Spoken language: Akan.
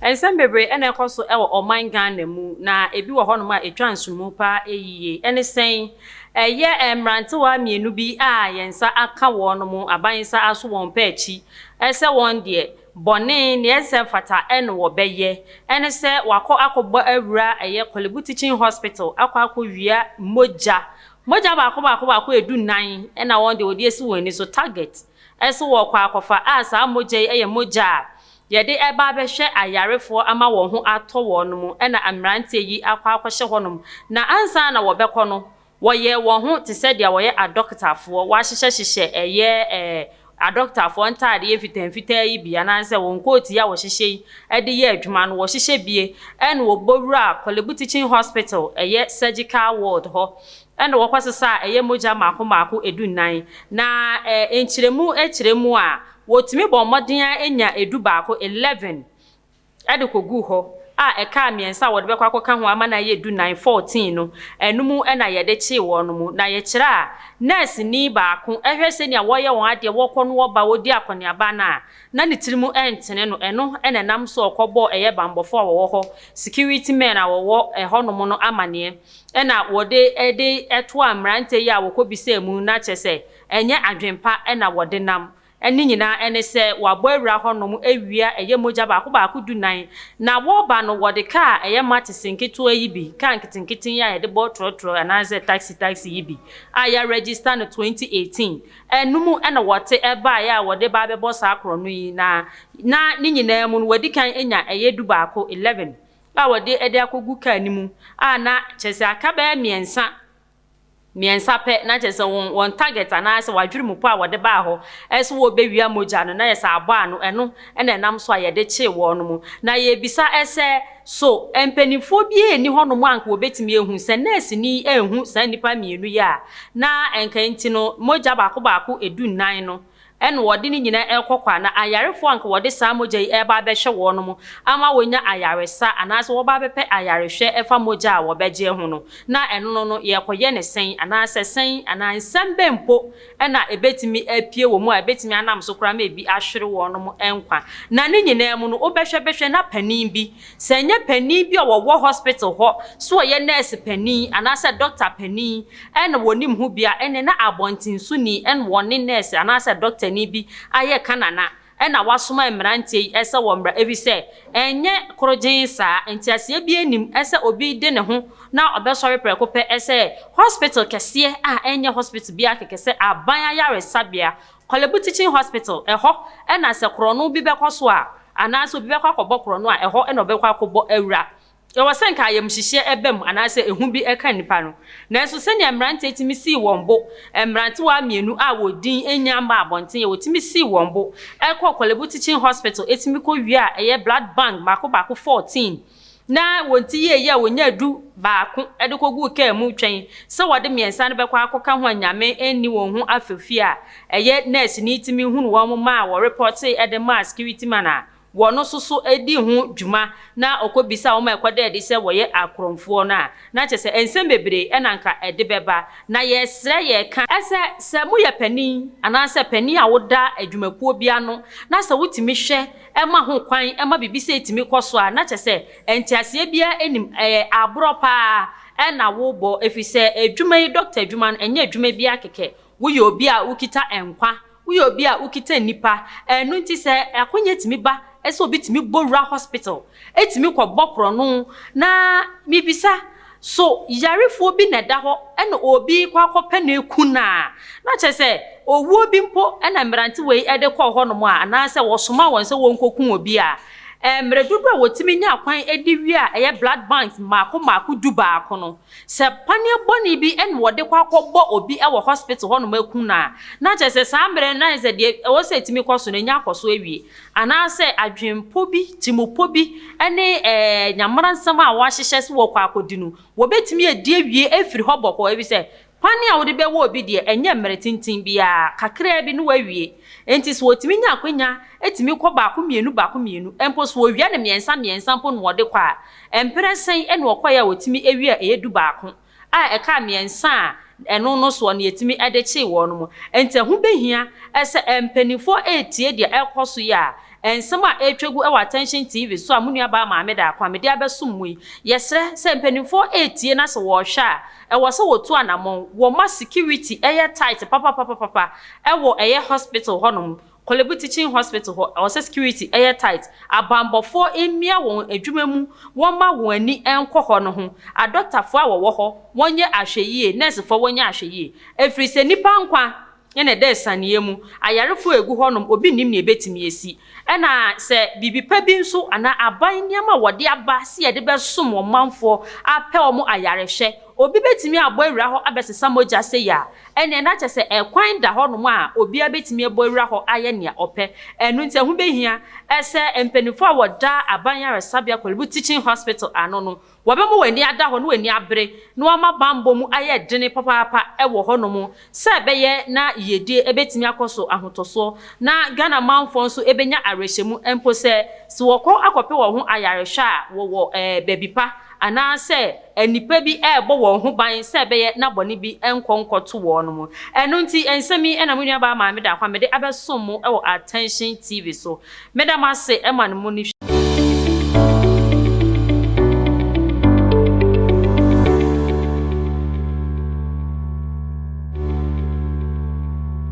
Nsɛm bebree na ɛkɔ so wɔ ɔman Ghana mu, na ebi wɔ hɔnom a ɛtwa nsonomu paa yie. Ɛne sɛn? Ɛyɛ mmerantewa mmienu bi a yɛn nsa aka wɔn, aban nsa aso wɔn pɛ akyi sɛ wɔn deɛ, bɔne, nea ɛnsɛ mfata na wɔbɛyɛ. Ɛne sɛ wɔakɔ akɔbɔ awura ɛyɛ Korle-Bu Teaching Hospital akɔ akɔwia mogya. Mogya baako baako baako edunan na wɔn deɛ wɔde asi wɔn ani so, target, sɛ wɔrekɔ akɔfa a saa mogya yi yɛ mogya a yɛde reba abɛhwɛ ayarefoɔ ama wɔn ho atɔ wɔn, ɛna mmeranteɛ yi akɔ akɔhyɛ hɔnom. Na ansa na wɔbɛkɔ no, wɔyɛɛ wɔn ho te sɛ deɛ wɔyɛ adɔkotafoɔ, wɔahyehyɛhyehyɛ ɛyɛ ɛɛ adɔkotafoɔ ntaadeɛ mfitamfitaa yi bi anaasɛ wɔn kootu yi a wɔhyehyɛ yi de yɛ adwuma no, wɔhyehyɛ bie ɛna wɔbɔ wura Korle-Bu Teaching Hospital ɛyɛ surgical ward hɔ ɛna wɔkɔsesa a ɛyɛ mogya mmaako mmaako edunan. Na ɛɛ nkyerɛmu kyerɛ mu a, wɔtumi bɔ mmɔden ara nya 11, 11, de kɔguu hɔ a ɛkaa mmiɛnsa a wɔde bɛkɔ akɔka ho ama no ayɛ 14, 14 no, ɛno mu na yɛde kyee wɔn mu. Na yɛkyerɛ a, nɛɛseni baako hwɛ sɛnea wɔyɛ wɔn adeɛ, wɔkɔ no wɔba, wɔdi akɔneaba no a, na ne tirim ntene no, ɛno na ɛnam so a ɔkɔbɔɔ ɛyɛ bammɔfoɔ a wɔwɔ hɔ, security men a wɔwɔ hɔnom no amaneɛ, ɛna wɔde de toaa mmeranteɛ yi a wɔkɔbisaa mu, na kyerɛ sɛ, ɛnyɛ adwempa na wɔde nam. Ne nyinaa ne sɛ wɔabɔ awura hɔnom awia ɛyɛ mogya baako baako 14, na wɔreba no wɔde kaa a ɛyɛ matese nketewa yi bi, kaa nketenkete yi a yɛde bɔ trɔtrɔ anaasɛ taxi taxi yi bi a yɛaregister no 2018, ɛno mu na wɔte baeɛ a wɔde ba abɛbɔ saa korɔno yi, na na ne nyinaa mu no wɔadi kan anya ɛyɛ 11, 11, a wɔde de akɔgu kaa no mu a na kyerɛ sɛ aka bɛyɛ mmiɛnsa. Mmiɛnsa pɛ, na kyerɛ sɛ wɔn wɔn target anaasɛ wɔn adwene mu pɔ a wɔde baa hɔ sɛ wɔrebɛwia mogya no, na yɛ sɛ abɔ ano, ɛno na ɛnam so a yɛde kyee wɔn mo. Na yɛrebisa sɛ, so mpanimfoɔ biara nni hɔnom a anka wɔbɛtumi ahu, sɛ nɛɛseni yi anhu saa nnipa mmienu yi a, na anka nti no mogya baako baako 14 no Ɛna wɔde ne nyinaa rekɔ kwa, na ayarefoɔ a anka wɔde saa mogya yi reba abɛhwɛ wɔnom ama wɔanya ayaresa anaasɛ wɔba abɛpɛ ayarehwɛ ɛfa mogya a wɔbɛgyeɛ ho no, na ɛno no no yɛrekɔyɛ no sɛn anaasɛ sɛn anaa nsɛm bɛn mpo na ɛbɛtumi apue wɔ mu a ɛbɛtumi anam so koraa ma ebi ahwere wɔnom nkwa. Na ne nyinaa mu no wobɛhwɛ bɛhwɛ na panin bi, sɛ ɛnyɛ panin bi a wɔwɔ hospital hɔ, sɛ ɔyɛ nurse panin anaasɛ doctor panin na wɔnim ho bi a, ɛnneɛ na abɔntensoni na wɔne nɛɛse anaasɛ dɔktani bi ayɛ kanana na wasoma mmeranteɛ yi sɛ wɔmmra, ɛfiri sɛ ɛnyɛ korogyenn saa, nteaseɛ biara nnim sɛ obi de ne ho na ɔbɛsɔre prɛko pɛ sɛ hospital kɛseɛ a ɛnyɛ hospital biara kɛkɛ sɛ aban ayaresabea, Korle-Bu Teaching Hospital, ɛhɔ na sɛ korɔno bi bɛkɔ so a, anaasɛ obi bɛkɔ akɔbɔ korɔno a, ɛhɔ na ɔbɛkɔ akɔbɔ awura. Ɛwɔ sɛ anka ayamhyehyeɛ ba mu anaasɛ ehu bi ka nnipa no. Nanso sɛnea mmeranteɛ tumi sii wɔn bo, mmerantewa mmienu a wɔn din nnya mmaa abɔnten a wɔtumi sii wɔn bo kɔɔ Korle-Bu Teaching Hospital tumi kɔwiaa ɛyɛ blood bank mmaako mmaako 14 na wɔn ti yie yɛ a wɔnyaa 11 de kɔguu kaa mu retwɛn sɛ wɔde mmiɛnsa no bɛkɔ akɔka ho a Nyame nni wɔn ho afefie a ɛyɛ nɛɛseni tumi hunu wɔn maa wɔrepɔtee de maa security man a Wɔno nso so dii ho dwuma na ɔkɔbisaa wɔn a ɛkɔdaa adi sɛ wɔyɛ akorɔmfoɔ no a, na kyerɛ sɛ nsɛm bebree na anka ɛde bɛba. Na yɛresrɛ, yɛreka, sɛ, sɛ moyɛ panin anaasɛ panin a woda adwumakuo bi ano na sɛ wotumi hwɛ ma ho kwan ma biribi sei tumi kɔ so a, na kyerɛ sɛ nteaseɛ biara nnim, ɛyɛ aborɔ pa ara na wobɔ, ɛfiri sɛ adwuma yi, dɔkta adwuma no, ɛnyɛ adwuma biara kɛkɛ. Woyɛ obi a wokita nkwa, woyɛ obi a wokita nnipa, ɛno nti sɛ akonya tumi ba sɛ obi tumi bɔ wura hospital, tumi kɔ bɔ korɔno, na mebisa, so yarefoɔ bi na ɛda hɔ na obi kɔ akɔpɛ no aku no a, na kyerɛ sɛ owuo bi mpo na mmerantewa yi de kɔɔ hɔnom a, anaasɛ wɔsomaa wɔn sɛ wɔnkɔku obi a, mmerɛ dodoɔ a wɔtumi nya kwan de wie a ɛyɛ blood banks mmaako mmaako 11 no, Sɛ paneɛ bɔne bi na wɔde kɔ akɔbɔ obi wɔ hospital hɔnom aku no a, na kyerɛ sɛ saa mmerɛ no na ayɛ sɛ deɛ ɛwɔ sɛ ɛtumi kɔ so no ɛnya akɔ so awie. Anaasɛ adwenpɔ bi, tirimupɔ bi ne ɛɛ nyameransɛm a wɔahyehyɛ sɛ wɔkɔ akɔdi no, wɔbɛtumi adi awie afiri hɔ bɔkɔɔ ɛfiri sɛ paneɛ a wode bɛwɔ obi deɛ ɛnyɛ mmerɛ tenten biara, kakraa bi na wawie. Enti sɛ wɔtumi nya akwanya tumi kɔ baako mmienu baako mmienu, mpo sɛ wɔwia no mmiɛnsa mmiɛnsa mpo na wɔde kɔ a, Mprɛ sɛn na ɔkɔeɛ a ɔtumi awie a ɛyɛ 11 a ɛkaa mmiɛnsa a ɛno no soɔ no yɛtumi de kyee wɔn mo. Nti ɛho bɛhia sɛ mpaninfoɔ retie deɛ ɛrekɔ so yi a, Nsɛm a ɛretwa gu wɔ Attention TV so a mo nuabaa Maame Daako a mede abɛsom mo yi, yɛsrɛ sɛ mpanimfoɔ retie na sɛ wɔrehwɛ a, ɛwɔ sɛ wɔtu anamɔn, wɔma security yɛ tight papapapapa wɔ ɛyɛ hospital hɔnom, Korle-Bu Teaching Hospital hɔ, ɛwɔ sɛ security yɛ tight, abanbɔfoɔ mmia wɔn adwuma mu, wɔmma wɔn ani nkɔ hɔ no ho, adɔktafoɔ a wɔwɔ hɔ, wɔnyɛ ahwɛyie, nɛɛsefoɔ wɔnyɛ ahwɛyie, ɛfiri sɛ nnipa nkwa na ɛda asianeɛ mu. Ayarefoɔ a ɛgu hɔnom, obi nnim nea ɛbɛtumi asi. Ɛna sɛ biribi pa bi nso anaa aban nneɛma a wɔde aba sɛ yɛde bɛsom ɔmanfoɔ apɛ wɔn ayarehwɛ, obi bɛtumi abɔ awura hɔ abɛsesa mogya sei a, ɛnneɛ na kyerɛ sɛ ɛkwan da hɔnom a obiara bɛtumi abɔ awura hɔ ayɛ nea ɔpɛ. Ɛno nti ɛho bɛhia sɛ mpanimfoɔ a wɔda aban ayaresabea Korle-Bu Teaching Hospital ano no, Wɔbɛma wɔn ani ada hɔ na wɔn ani abere, na wɔama bammɔ mu ayɛ dene papaapa wɔ hɔnom sɛ ɛbɛyɛ na yiedie bɛtumi akɔ so ahotɔsoɔ na Ghana manfoɔ nso bɛnya awerɛhyɛmu mpo sɛ sɛ wɔkɔ akɔpɛ wɔn ho ayarehwɛ a wɔwɔ baabi pa anaa sɛ nnipa bi rebɔ wɔn ho ban sɛ ɛbɛyɛ na bɔne bi nkɔ nkɔto wɔn. Ɛno nti nsɛm yi na mo nuabaa Maame Daakwa mede abɛsom mo wɔ Attention TV so. Meda mo ase ma no mo ne.